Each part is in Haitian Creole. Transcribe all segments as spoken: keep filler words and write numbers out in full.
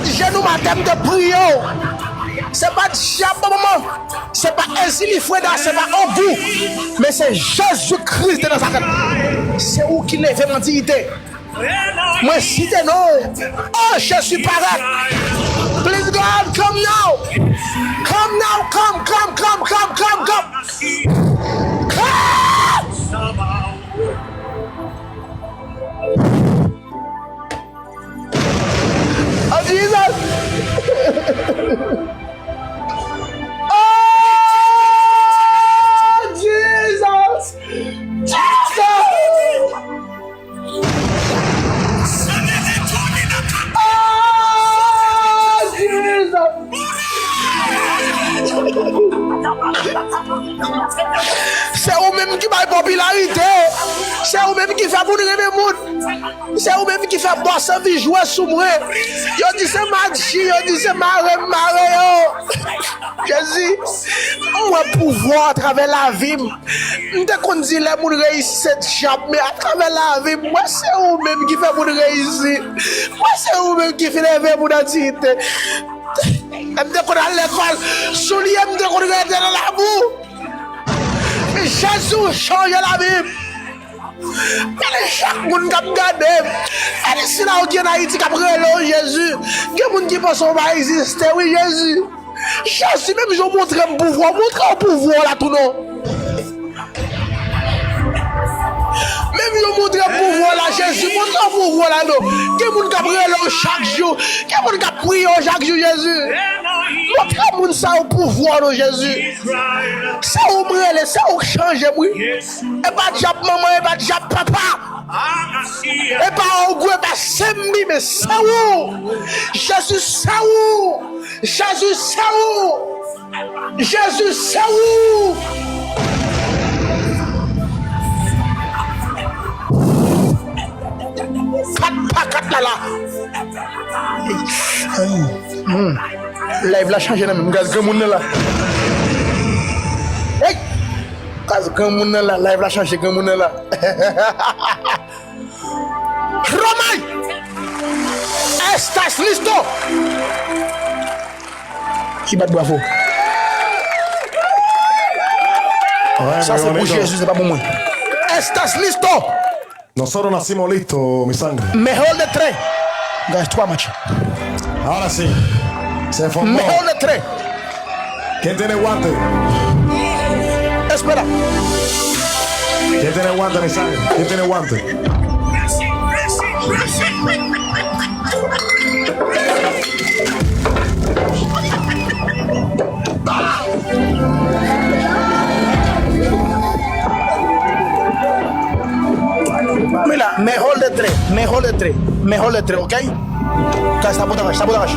Jenou m atè, m te priye w. Se pa dyab manman, se pa Ezili Freda, se pa Ogou, men se Jezi Kris de Nazarèt. Se ou ki leve m an diyite. Mwen site non w. Oh, Jezi parèt. Please God, come now. Come now, come, come, come, come, come, come. Come! Oh, Jesus! Oh, Jesus! Jesus! Oh, Jesus! Se ou menm ki bay popilarite. Se ou menm ki fè moun renmen moun. Se ou menm ki fè bòs anvi jwe sou mwen. Yo di se madji, yo di se mare m mare yo. Jezi, m wè pouvwa w atravè lavi m. M te konn di lè moun reyisi se dyab, men atravè lavi m, m wè se ou menm ki fè moun reyisi. M wè se ou menm ki fin leve moun an diyite. M te konn al lekòl, soulye m te konn rete nan labou. Men Jezi, w chanje lavi m. Gade chak moun k ap gade m. Gade sila yo ki ann Ayiti k ap rele w Jezi. Gen moun ki panse w pa egziste, wi, Jezi. Jezi, menm jan w montre m pouvwa w, montre w pouvwa w la tou non. Menm jan w montre m pouvwa w la, Jezi, montre w pouvwa w la non. Gen moun k ap rele w chak jou. Gen moun k ap priye w chak jou, Jezi. Montre moun sa yo pouvwa w non, Jezi. Se ou m rele, se ou k chanje m, wi. E pa dyab manman, e pa dyab papa. E pa ogou, e pa senbri, men se ou. Jezi, se ou. Jezi, se ou. Jezi, se ou. Kat pa kat la la. Ay, hmm. Live la chanje nan men m. Gaz granmoun nan la. Hey! Gaz granmoun nan la. Live la chanje granmoun nan la. Romay! Estas listo! Ki bat bravo. Sa se pou Jezi, se pa pou mwen. Estas listo! Nosotros nacimos listos, mi sangre. Mejor de tres. Guys, twa match. Ahora sí. Se formó. Mejor de tres. ¿Quién tiene guante? Espera. ¿Quién tiene guante, mi sangre? ¿Quién tiene guante? Mira, mejor de tres, mejor de tres, mejor de tres, ¿ok? Ka sabotaj, sabotaj.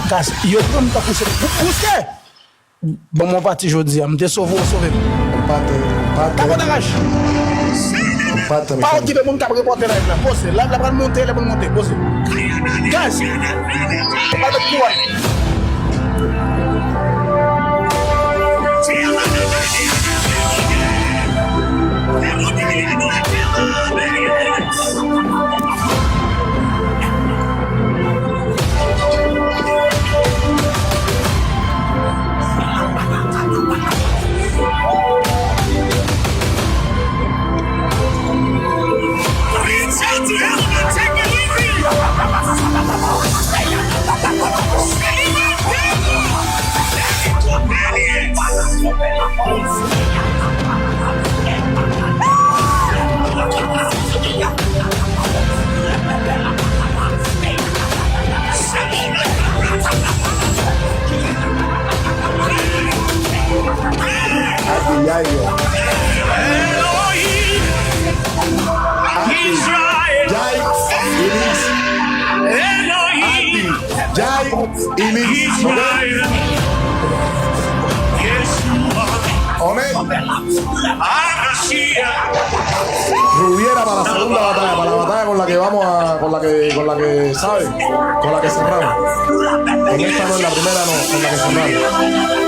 Kas, yo pran m tankou se pou, pou se. Bon, mwen pati jodi a, m te sove w, sove m. Ou pa te, ou pa te. Tabò daraj. Ou pa te, pa okipe moun k ap repòte live la. Poze. Live la pral monte, lè pou l monte. Poze. Guys, pa de kouway. Adi, yay yo. Adi, yay, ilis. Adi, yay, ilis. Ok? Amén. Rubiera para la segunda batalla, para la batalla con la que vamos a, con la que, con la que, ¿sabe? Con la que cerramos. Con esta no, en la primera no, con la que cerramos.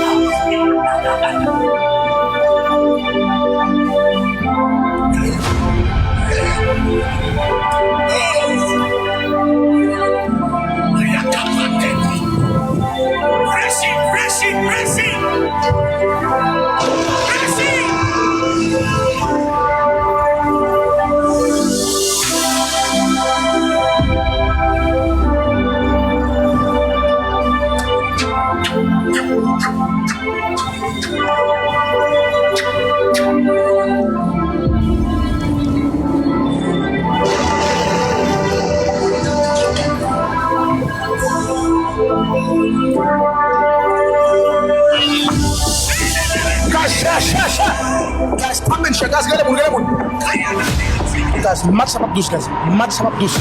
Gaz, rele moun, rele moun. Gaz, match sa p ap dous, gaz. Match sa p ap dous.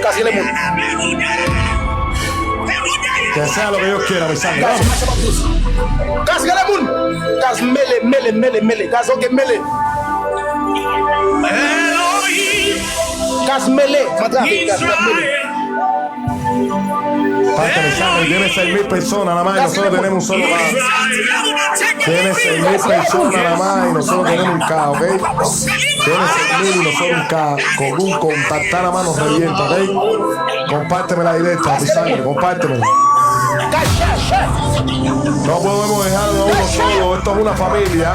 Gaz, rele moun. Gaz, match sa p ap dous. Gaz, rele moun. Gaz, mele, mele, mele, mele. Gaz, oke, mele. Gaz, mele. Mwen trape, gaz, mele. Párteme, sangre, tienes seis mil personas nada más y nosotros tenemos un solo más. Tienes seis mil personas nada más y nosotros tenemos un K, ¿ok? Tienes seis mil y nosotros un K. Con un contactar nada más nos revienta, ¿ok? Compárteme la directa, mi sangre, compárteme. No podemos dejarlo a uno solo, esto es una familia.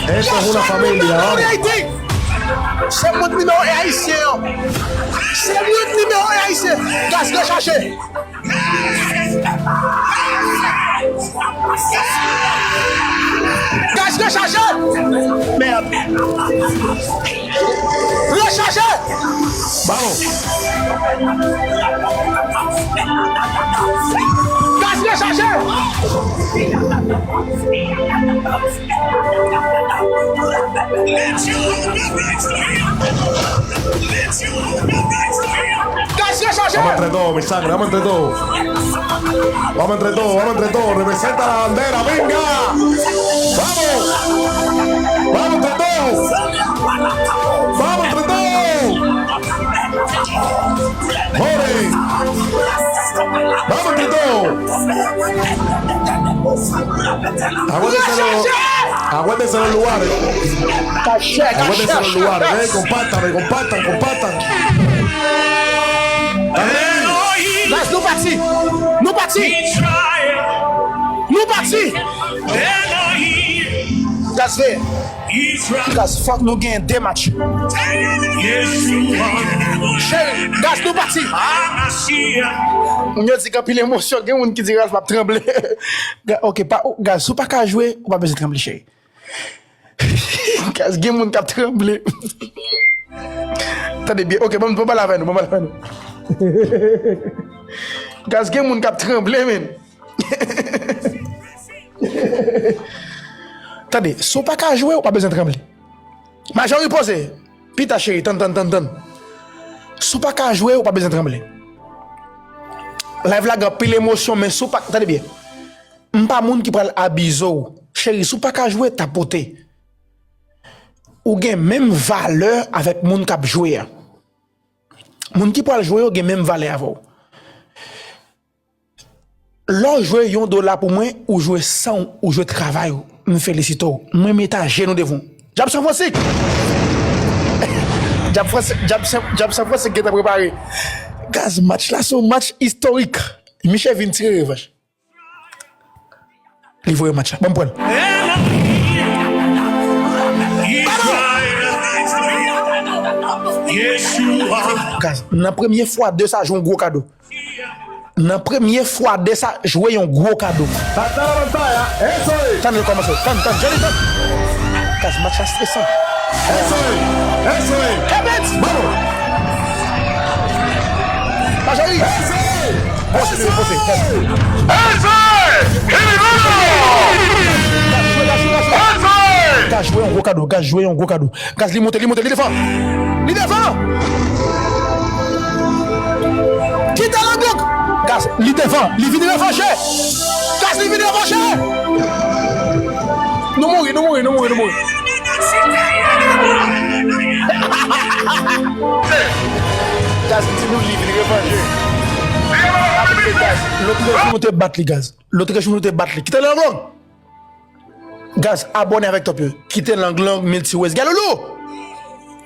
Esto es una familia, vamos. Se mwen k nimewo en ayisyen an. Se mwen k nimewo en ayisyen. Gaz, rechache. Gaz, rechache. Mèd. Rechache. Vamos. Gaz, rechache. Gaz, rechache. Vamos entre todos, mi sangre, vamos entre todos. Vamos entre todos, vamos entre todos. Representa la bandera, venga. Vamos. Vamos entre todos. Vamos entre todos. Joven. Vamos entre todos. Acuérdense los, acuérdense los lugares. Kache, kache, kache. Acuérdense los lugares, eh. Compartan, compartan, compartan. Gaz, nou pati. Nou pati. Nou pati. Gaz, veye. Gaz, fòk nou genyen de match. Cheri, gaz, nou pati. Moun yo di gen anpil emosyon, gen moun ki di gaz p ap tranble. Ga- Ok, pa, gaz, si w pa ka jwe, ou pa bezwen tranble, cheri. Gaz, gen moun k ap tranble. Tande byen, ok, ban m pale avè nou, ban m pale avè nou. Gaz, gen moun k ap tranble, men. Tande, si w pa ka jwe, ou pa bezwen tranble. Majori poze. Pita cheri, tann, tann, tann, tann. Si w pa ka jwe, ou pa bezwen tranble. Live la gen anpil emosyon, men si w pa, tande byen. M pa moun ki pral abize w. Cheri, si w pa ka jwe, tapote. Ou gen menm valè avèk moun k ap jwe a. Moun ki pral jwe yo gen menm valè avè w. Lè w jwe yon dola pou mwen, ou jwe san w, ou jwe travay ou. M felisite w. Mwen met ajenou devan w. Djab San Fransik! Djab Fransik, Djab San, Djab San Fransik gentan prepare. Gaz, match la se yon match istorik. Miche vin tire revanch. Li voye match la. Ban m pran l. Gaz, nan premye fwa de sa jwe yon gwo kado. Nan premye fwa de sa jwe yon gwo kado. Tann li kòmanse. Tann, tann, Johnny, tann. Gaz, match la stresan. Eso es. Eso es. Heavens! Vamos! Majori! Eso es. Poze, poze, poze. Eso es. Gaz, jwe, gaz, jwe, gaz, jwe. Gaz, jwe yon gwo kado, gaz, jwe yon gwo kado. Gaz, li monte, li monte, li devan. Li devan! Kite l an blok! Gaz, li devan, li vin revanche! Gaz, li vin revanche! Nou mouri, nou mouri, nou mouri, nou mouri. Gaz, di nou li vin revanche. Gaz, lòt jou nou te bat li, gaz. Lòt jou nou te bat li. Kite l an blok! Gaz, abòne avèk Top yo. Kite lang long, milti wez. Gen Loulou!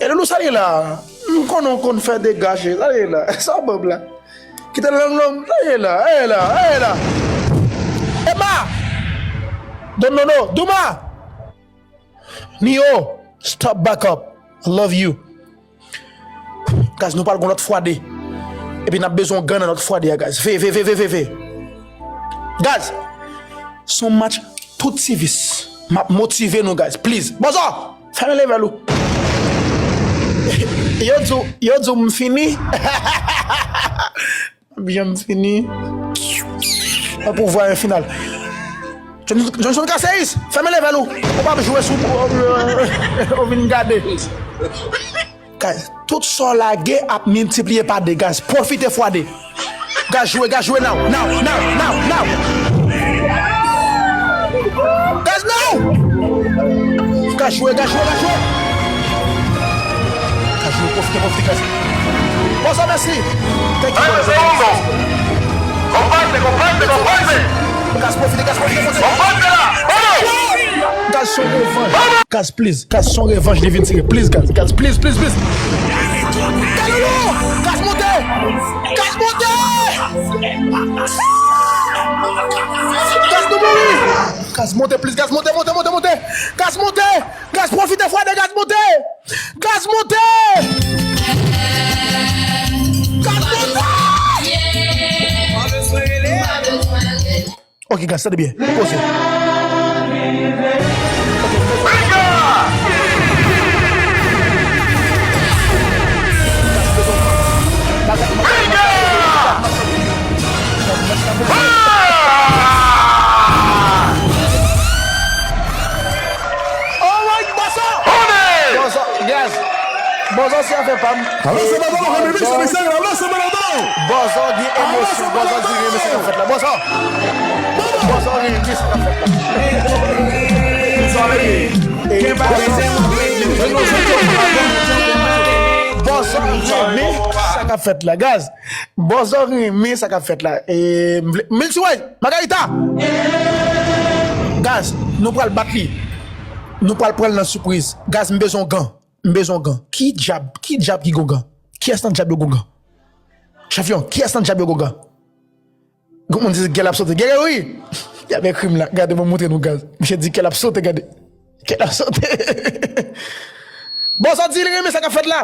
Gen Loulou, sa li la? M konnen w konn fè degaje. Sa li la? Sa w ban m la? Kite lang long. Sa li la? Sa li la? Sa li la? Emma! Don Nono! Douma! Nio! Stop back up. I love you. Gaz, nou pral gon lòt fwa de. Epi n ap bezwen yon grann nan lòt fwa de a, gaz. Veye, veye, veye, veye, veye. Gaz, se yon match tout sivis. M ap motive nou, gaz. Please. Bòzò, fèmen level ou. Yo di w, yo di w m fini. M ap janm fini. An pou vwa yon final. Johnson, Johnson Caceres, fèmen level ou. Ou p ap jwe sou, ou, ou, ou vin gade. Guys, tout sa w lage ap miltipliye pa de, guys. Pwofite fwa de. Guys, jwe, guys, jwe now, now, now, now, now. Guys, now! Guys, jwe, guys, jwe, guys, jwe. Guys, jwe, pwofite, pwofite, guys. Bòzò, mèsi. Thank you, brother. Comparte, comparte, comparte. Guys, pwofite, guys, pwofite, pwofite. Comparte la. Vamos. Guys, son revanj. Vamos. Guys, please. Guys, son revanj li vin tire. Please, guys. Guys, please, please, please. Kalolo! Guys, monte! Guys, monte! Guys, nou mouri! Guys, monte, please. Guys, monte, monte, monte, monte! Guys, monte! Guys, pwofite fwa de, guys, monte! Guys, monte! Guys, monte! Ok, guys, tande byen. Poze. Alright, bòzò! Bòzò, guys. Bòzò se afè pa m. Bòzò gen emosyon, bòzò di renmen sa k ap fèt la. Bòzò! Bòzò renmen sa k ap fèt la. Bòzò renmen sa k ap fèt la, guys. Bòzò renmen sa k ap fèt la. E, m vle, Miltiway, Margarita! Guys, nou pral bat li. Nou pral pran l nan sipriz. Guys, m bezwen yon gan. M bezwen yon gan. Ki dyab, ki dyab ki gon gan? Kiyès nan dyab yo gon gan? Chanpyon, kiyès nan dyab yo gon gan? Gon moun di gèl ap sote. Gèl wi! Y ap ekri m la. Gade, mwen montre nou, guys. Misye di gèl ap sote, gade. Gèl ap sote. Bòzò di li renmen sa k ap fèt la.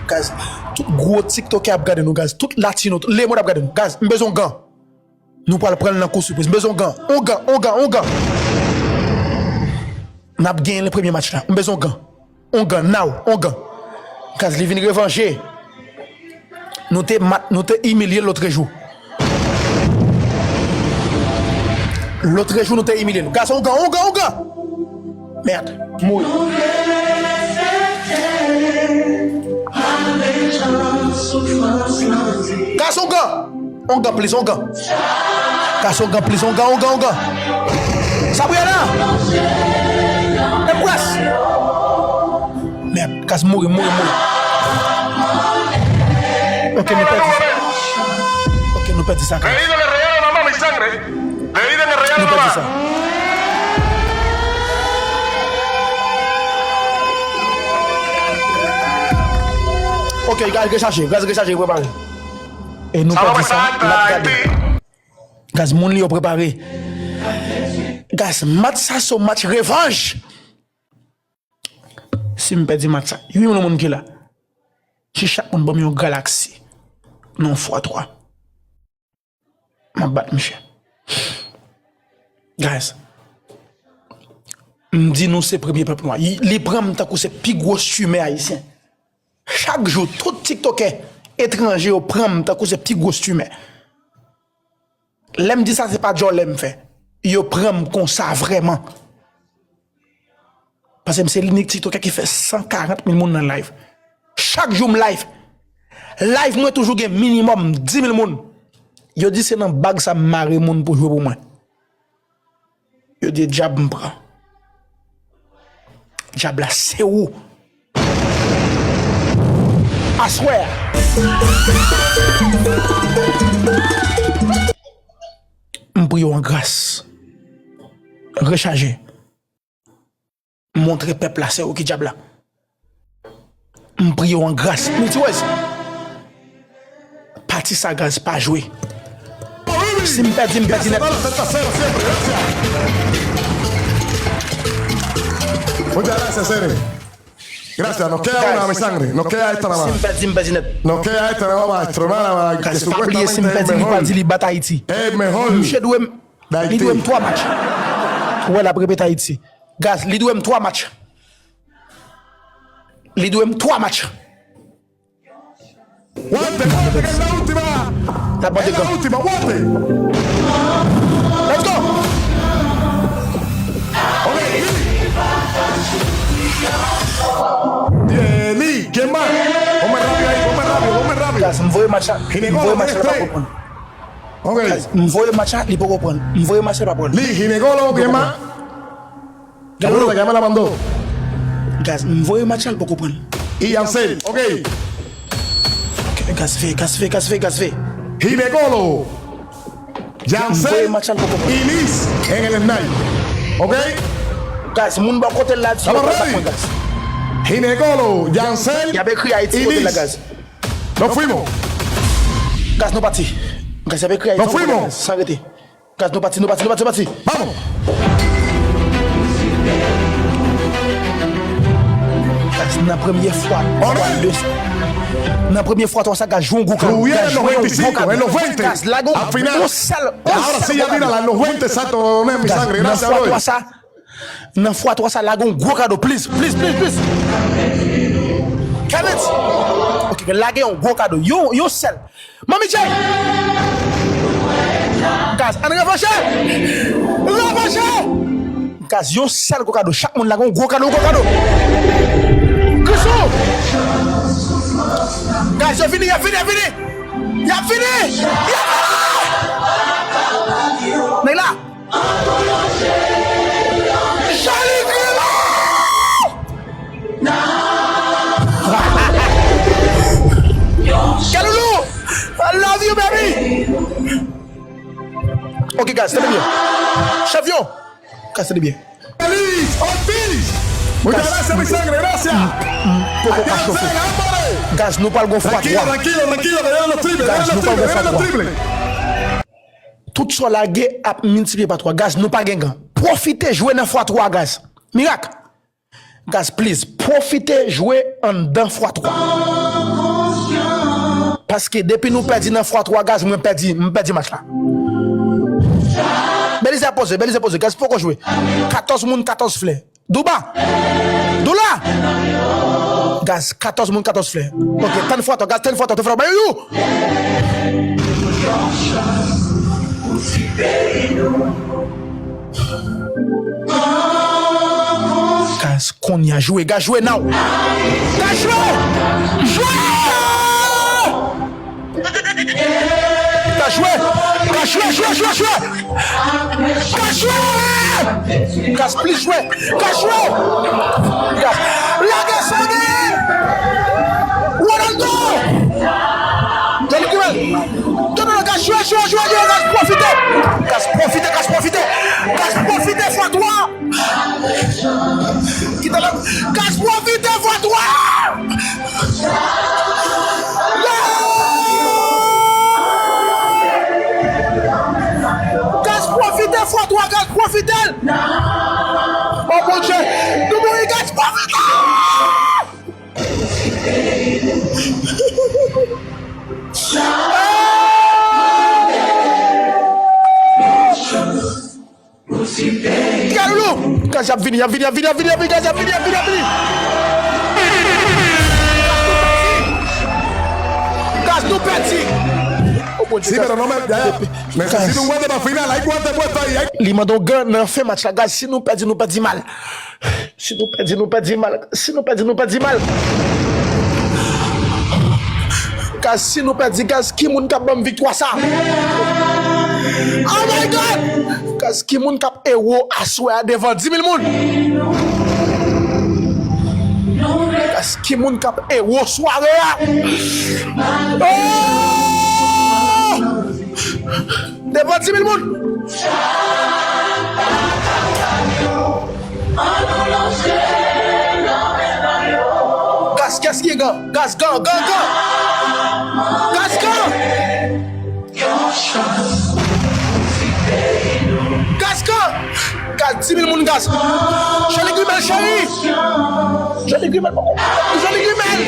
Guys, tout gwo TikTokè ap gade nou, guys. Tout latino, tout lemond ap gade nou. Guys, m bezwen yon gan. Nou pral pran l nan kou sipriz. M bezwen yon gan. On gan, on gan, on gan. N ap genyen le premye match la. M bezwen yon gan. On gan, now, on gan. Guys, li vin revanje. Nou te mat, nou te imilye l lotrejou. Lotrejou, nou te imilye l. Guys, on gan, on gan, on gan. Mèd. Mouri. Guys, on gan. Ongan, please, ongan. Kas ongan, please, ongan, ongan, ongan. Sabrina! Empress! Mèd, kas mouri, mouri, mouri. Ok, nou pèdi sa. Ok, nou pèdi sa, kas. Nou pèdi sa. Ok, gaz rechaje, gaz rechaje, prepare. E nou pèdi sa, n ap gade. Gaz, moun li yo prepare. Gaz, match sa se yon match revanj. Si m pèdi match sa, uit milyon moun ki la. Si chak moun ban m yon galaksi, nan yon fwa twa, m ap bat misye. Gaz, m di nou se premye pèp nwa. Li, li pran m tankou se pi gwo streamer ayisyen. Chak jou, tout tiktokè etranje yo pran m tankou se pi gwo streamer. Lè m di sa, se pa djòlè m fè. Yo pran m konsa vrèman. Paske m se linik tiktokè ki fè san karant mil moun nan live. Chak jou m live. Live mwen toujou gen minimòm dis mil moun. Yo di se nan bag sa m mare moun pou jwe pou mwen. Yo di dyab m pran. Dyab la se ou. Aswè a. M priye w an gras. Rechaje. Montre pèp la se ou ki dyab la. M priye w an gras. Miltiwèz. Pati sa gaz pa jwe. Si m pèdi, m pèdi nèt. Muchas gracias, Sere. Gracias, nos queda una, mi sangre. Nos queda esta nada más. Si m pèdi, m pèdi nèt. Nos queda esta nada más, maestro. Nada más. Gaz, pa bliye, si m pèdi, li pral di li bat Ayiti. Es mejor. Misye dwe m, li dwe m twa match. Wè, l ap repete Ayiti. Gaz, li dwe m twa match. Li dwe m twa match. Guante, guante, que es la última. T ap mande gang. Let's go! Ok, li, li, Gemma. Vamos más rápido ahí, vamos más rápido, vamos más rápido. Guys, m voye match la, m voye match la, li pa konprann. Ok. Guys, m voye match la, li poko prann. M voye match la, li pa prann. Li, Ginecólogo, Gemma. Gade, gade la bando. Guys, m voye match la, li poko prann. Y Yancel, ok. Ok, guys, veye, guys, veye, guys, veye, guys, veye. Ginecólogo. Yancel, Ilis, en el Snai. Ok? Guys, moun bò kote la di yo pa pran, guys. Ginecólogo, Yancel, y ap ekri Ayiti kote la, guys. Nos fuimos. Guys, nou pati. Guys, y ap ekri Ayiti kote la, guys. San rete. Guys, nou pati, nou pati, nou pati, nou pati. Vamos. Guys, nan premye fwa, nan premye fwa twa sa, guys, jwe yon gwo kado. Guys, jwe yon gwo kado. Guys, lage yon gwo sèl. Ahora sí, ya mira, las noventa exacto, mi sangre. Gracias, brother. Nan fwa twa sa, lage yon gwo kado, please, please, please, please. Kevin! Ok, lage yon gwo kado, yon, yon sèl. Mami J! Guys, ann revanche! Revanche! Guys, yon sèl gwo kado, chak moun lage yon gwo kado, gwo kado. Krisou! Guys, yo vini, yo vini, yo vini! Yo vini! Yo vini! Nèg la! Joli Grilo! Kaloulou! I love you, baby! Ok, guys, tande byen. Chanpyon! Guys, tande byen. Feliz Ortiz! Muchas gracias, mi sangre, gracias. Poko ka chofe. Guys, nou pral gon fwa twa. Tranquilo, tranquilo, tranquilo, que vienen los triples, que vienen los triples, que vienen los triples. Tout sa w lage ap miltipliye pa twa. Guys, nou pa gen gan. Pwofite jwe nan fwa twa, guys. Mirak. Guys, please, pwofite jwe anndan fwa twa. Paske depi nou pèdi nan fwa twa, guys, mwen pèdi, m pèdi match la. Belize ap poze, Belize ap poze. Guys, poko jwe. Katòz moun, katòz flè. Douba! Doula! Guys, katòz moun, katòz flè. Ok, tann fwa twa, guys, tann fwa twa, tann fwa twa. Ba yo, yo! Guys, kounye a, jwe, guys, jwe now! Guys, jwe! Jwe! Ka jwe! Ka jwe, jwe, jwe, jwe! Ka jwe! Ka plis jwe! Ka jwe! Ka lage Sony! Ronaldo! Joli dribble! Non, non, non, ka jwe, jwe, jwe, jwe, ka pwofite! Ka pwofite, ka pwofite! Ka pwofite, fwa twa! Kite lòt. Guys, pwofite fwa twa! Guys, pwofite fwa twa, guys, pwofite l! Oh mon Dieu! Nou mouri, guys, pwofite! Kaloulou! Guys, y ap vini, y ap vini, y ap vini, y ap vini, y ap vini, guys, y ap vini, y ap vini, y ap vini! Guys, nou pèdi! Oh mon Dieu, guys. Sí, pero no me, ya, ya. Necesito un guante para final. Hay guante puesto ahí. Hay... Li mande yon gan nan fen match la, guys. Si nou pèdi, nou pèdi mal. Si nou pèdi, nou pèdi mal. Si nou pèdi, nou pèdi mal. Guys, si nou pèdi, guys, ki moun k ap ban m viktwa sa? Oh my God! Guys, ki moun k ap ewo aswè a devan dis mil moun? Guys, ki moun k ap ewo sware a? Oh! Devan dis mil moun. Guys, kès ki gen gan? Guys, gan, gan, gan. Guys, gan. Guys, gan. Guys, dis mil moun, guys. Joli grimèl, cheri. Joli grimèl, joli grimèl.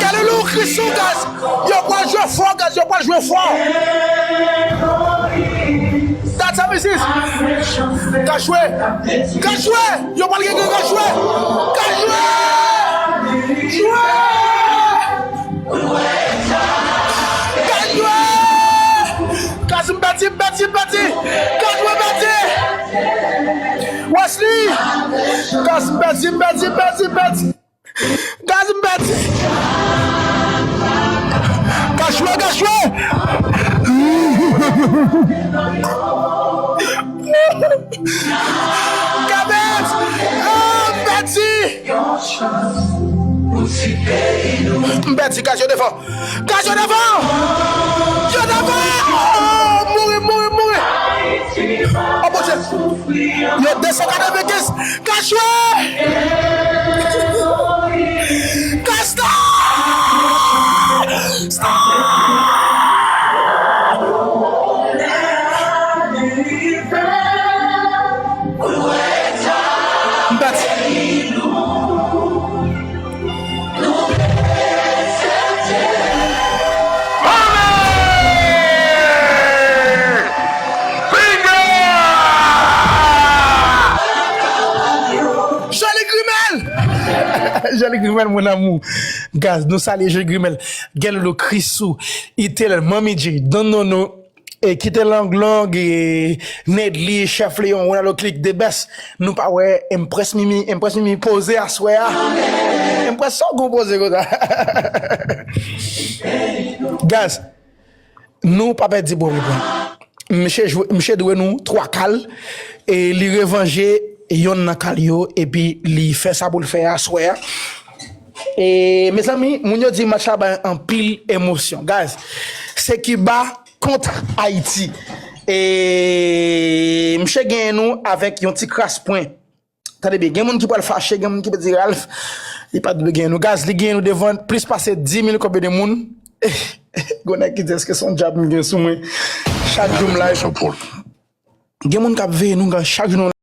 Kaloulou, Krisou, guys. Yo pral jwe fò, guys, yo pral jwe fò. That's how it is. Ka jwe. Ka jwe. Yo pral gen ka jwe. Ka jwe. Jwe. Ka jwe. Ti m pèdi, m pèdi. Gaz mwen pèdi. Wesley. Gaz m pèdi, m pèdi, m pèdi, m pèdi. Gaz m pèdi. Gaz jwe, gaz jwe. Gaz. Ah, m pèdi. M pèdi, gaz yo devan. Gaz yo devan. Yo devan. Oh, mouri, mouri, mouri. Oh, Bondye. Yo de san katrevenkenz. Gaz jwe. Gaz stop. Stop. M pèdi. Joly Grimel! Joly Grimel, mon amour. Gaz, nou salye Joly Grimel. Gen Loulou, Chrisou, Itelèl, Manmi J, Don Nono, e Kite Lang Long, e Nedly, Chef Leon, Ronaldo Click, The Best. Nou pa wè Empress Mimi, Empress Mimi poze aswè a. Empress, sa w gon poze konsa. Gaz, nou pa pèdi bon reponn. Misye jwe, misye dwe nou twa kal, e li revanje yonn nan kal yo, epi li fè sa pou l fè aswè a. E, mezanmi, moun yo di match la bay anpil emosyon. Gaz, se Kiba kont Ayiti. E misye genyen nou avèk yon ti kras pwen. Tande byen, gen moun ki pral fache, gen moun ki pral di Ralph, li pa t dwe genyen nou. Gaz, li genyen nou devan plis pase dis mil konbyen de moun. Gon nèg ki di, èske se yon djab m gen sou mwen? Chak jou m live. Gen moun k ap veye nou, gaz, chak jou nou